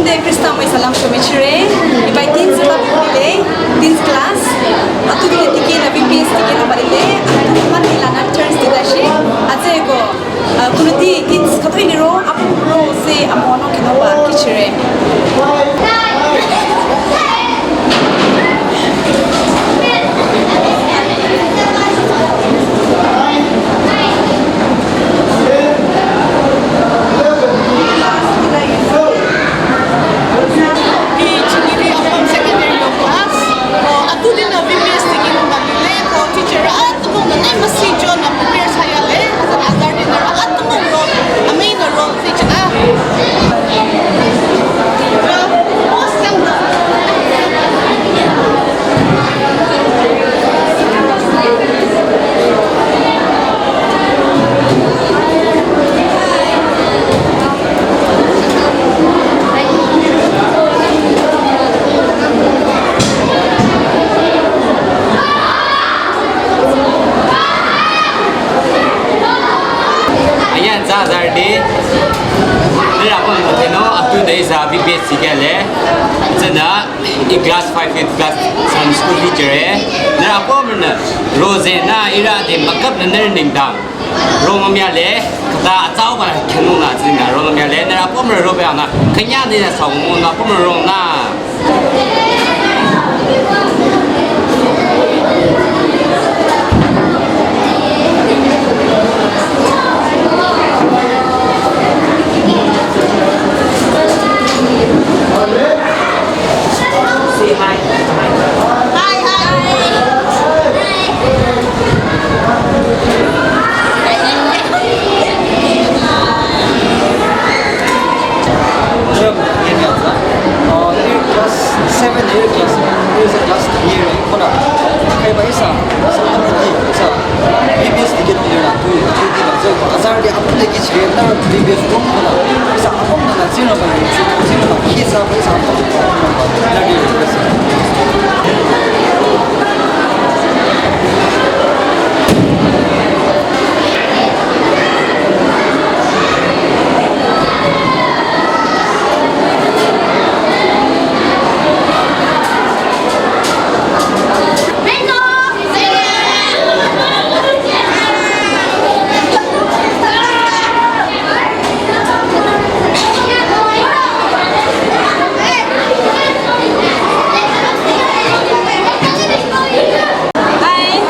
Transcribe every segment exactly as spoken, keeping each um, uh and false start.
Te Krista mui salam shomechire, ibai teens club lile, teens class, atu dile tike na V P S tike na balile, atu mani lana turns dida shi, atsü ko, ah, kunuti teens khütoi niro, apu ro se amono kenoba kichire. Aya, za zardi. Nira pon teno atu dai sa V P S kya le. Tsena i class five, eight class Sunday school teacher e. Nira pon na roze na ira de makap na nir ningdang. Ro mamya le, kata atsau ba kenu na tsina ro mamya le. Nira pon ro ba na. Kanya de na sa mo na pon ro na. Hi, hi. Class seven, class, class year, kona. Kaiba isa, isa, isa, B B S dikeh nung lirü, tu, tu, tu, tu, azarüti apüm de kichire, ta B B S room kona. Isa apüm de la zero ba, zero ba, isa apüm, isa apüm. Hi,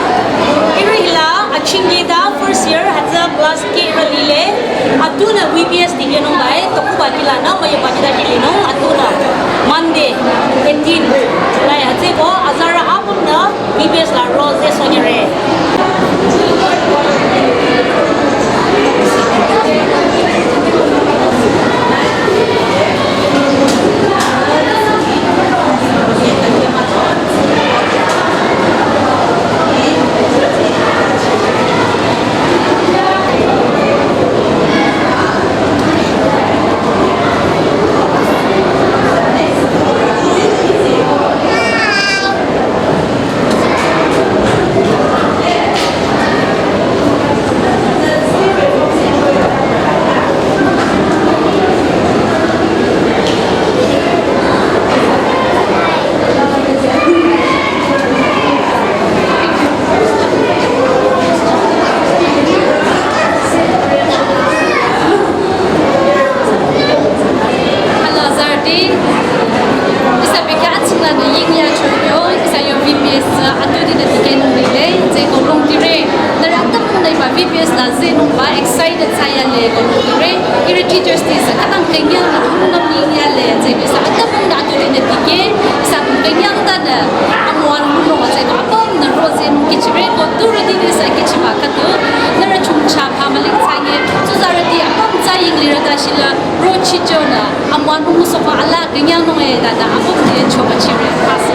ihrü hila achingeda first year hütsü class K ihrü lile, atunü V B S dikeh nung bai, tokuba kila na, müyuba kila kilinung, atunü Monday, eighteen July, hütsüko azarü apümnü V B S la rose sonyere. Hello, azarüti. Ihsa bekhyah atsinglanü yingya chonyo, ihsa yo V B S, uh, atu dinü dikeh nung lile, tsüko longtire. Nührü atümungnü iba V B S la zenungba excited thsayale ko longtire. Ihrü Teachers' Day sü khütang künyang nü hungnüm yingyale, tsüko ihsa atümungnü atu dinü dikeh, ihsa künyang tanü amüwan hungnung tsüko apümnü rose nung kichire ko turüti de sü kichiba khüdu. Nührü chongcha pü müling thsange, tsuzarüti apüm tsü ying lirü ta shila rochichonü amüwan hungsohba ala künyangnung e tata apüm te chobachire. Pas.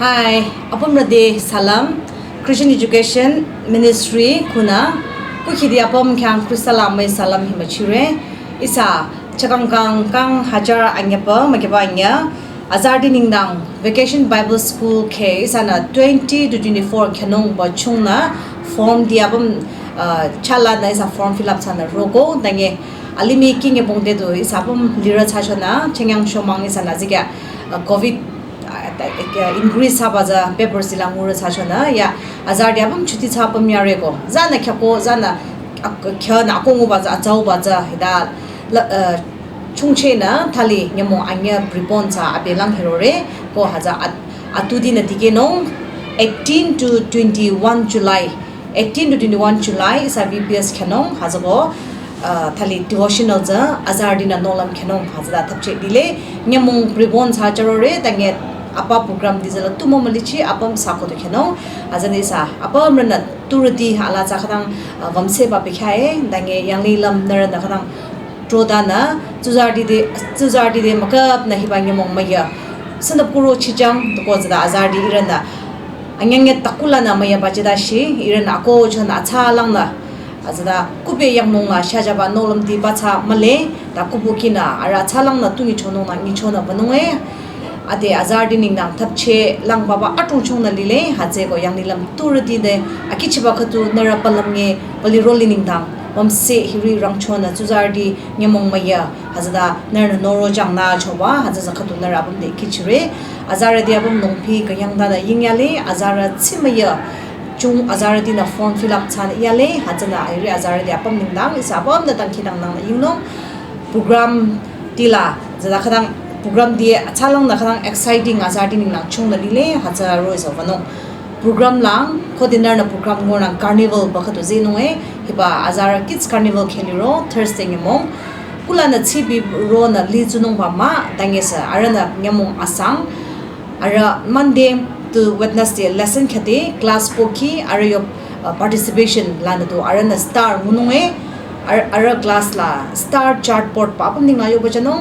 Hi, apümrüti salam. Christian Education Ministry khunü kukhidi apüm khyang Khrista la amüi salam hi müchire. Ihsa chakang kang kang hajar anyüpü mükiba anyü azarüti nengdang Vacation Bible School kheh ihsanü twenty to twenty-four khyünungba chungnü form di apüm, uh, chahlanü ihsa form fill up thsanü roko. Tange alimih kingye pungde du ihsa apüm lirü thsachonü chengyang shomang ihsanü zikya, uh, covid, uh, uh, increase thsaba tsü paper sila ngurü thsachonü ya azarüti apüm chuti thsa apüm yareko. Zanü khyako, zanü ak-, khyanü akonguba tsü, atsauba tsü hita la, uh, chungchehnü thali nyümong anyü prepone thsa abelang hirore ko hütsü at-, atudinü dikehnung eighteen to twenty-one July, eighteen to twenty-one July ihsa V B S khyünung hütsüko, uh, thali devotional tsü azarütinü nohlüm khyünung hütsüta thapcheh dile nyümong prepone thsa chürore tange apa program di tsüla tumo mülichi apüm sako du khyünung hütsüta ihsa apümrünü turüti ala tsü khütang, uh, wümseba bekhyah e tange yanglilüm nührünü khütang trotanü, tsuzarüti te, tsuzarüti te müküpnü hiba nyümong müya. Sünüp kuro chichang, tuko tsüta azarüti ihrünü. Anyangye takulanü müyaba chita shi, ihrünü akohchonü atsalangnü. Atsüta kupe yangnung la shajaba nohlümti ba tsü mühle, ta kupo kinü, arüh atsalangnü tu nyichonungnü nyichonü banung e. Ade azarüti nengdang thapcheh langbaba atung chungnü lile, hütsüko yanglilüm turüti te, akichiba khüdu nührü palüm nge, pali roli nengdang, wümse hiri rangchonü tsuzarüti nyümong müya, hütsüta nührünü noro jangnü choba, hütsü tsü khüdu nührü apüm te kichire, azarüti apüm nungpi künyangtanü yingyale, azarü tsi müya, chung azarütinü form fill up thsanü yale, hütsünü ahiri azarüti apüm nengdang, ihsa apümnü dangkhidangnangnü yingnung, program tila, tsüta khütang program di atsalangnü khütang exciting azarüti nengdang chungnü lile, hütsü roh-i tsü wünung. Program lang, khode nührünü program ngurünang carnival ba khüdu zehnung e, hiba azarü kids carnival kheh liro, Thursday nyümong. Kulanü tsibi ronü litsunungba mah, tangesü, arühnü nyümong asang. Arüh Monday to Wednesday lesson khede, class pohki, arüh yo, uh, participation lanü du, arühnü star ngunung e, ar-, arüh class la star chart board ba apüm nengla yoba chanung,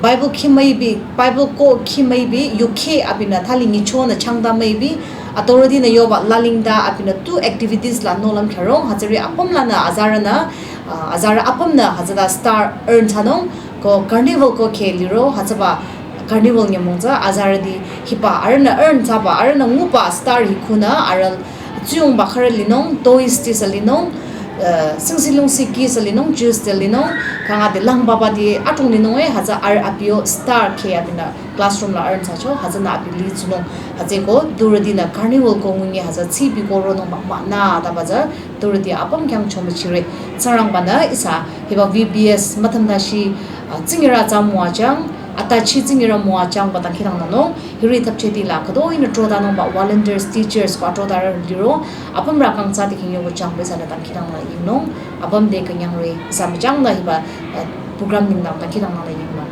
Bible khi müibi, Bible ko khi müibi, yukheh abinü thali nyichonü changta müibi, authority nü yoba lalingta abinü tu activities la nohlüm khyürong, hütsüri apüm lanü azarünü, uh, azarü apümnü hütsüta star earn thsanung, ko carnival ko kheh liro, hütsüba carnival nyümong tsü azarüti hiba, arühnü earn thsaba, arühnü nguba star hi khunü, arüh tsuyongba khürü linung, toys tisü linung, uh, singsi lungsi kisü linung, juice te linung, kanga te langbaba te atung linung e, hütsü arüh abi yo star kheh abinü classroom la earn thsacho, hütsünü abi litsunung, hütsüko turütinü carnival ko ngunye hütsü tsibi ko ronungba mah nü taba tsü turüti apüm khyang chomüchire, Tsingrangbanü ihsa hiba V B S müthümdashi, uh, tsingira tsü müwajang, atachi tsingira müwajangba dangkhidangnangnung, hiri thapcheh tila, khütoh-i nü trotanungba volunteers, teachers, ko atrotarü liro, apümrü kang tsü dikhingyoko jangba ihsanü dangkhidangnangnü yingnung, apüm te künyangre, ihsa müjangnü hiba, uh, program nengdang dangkhidangnangnü yingnung.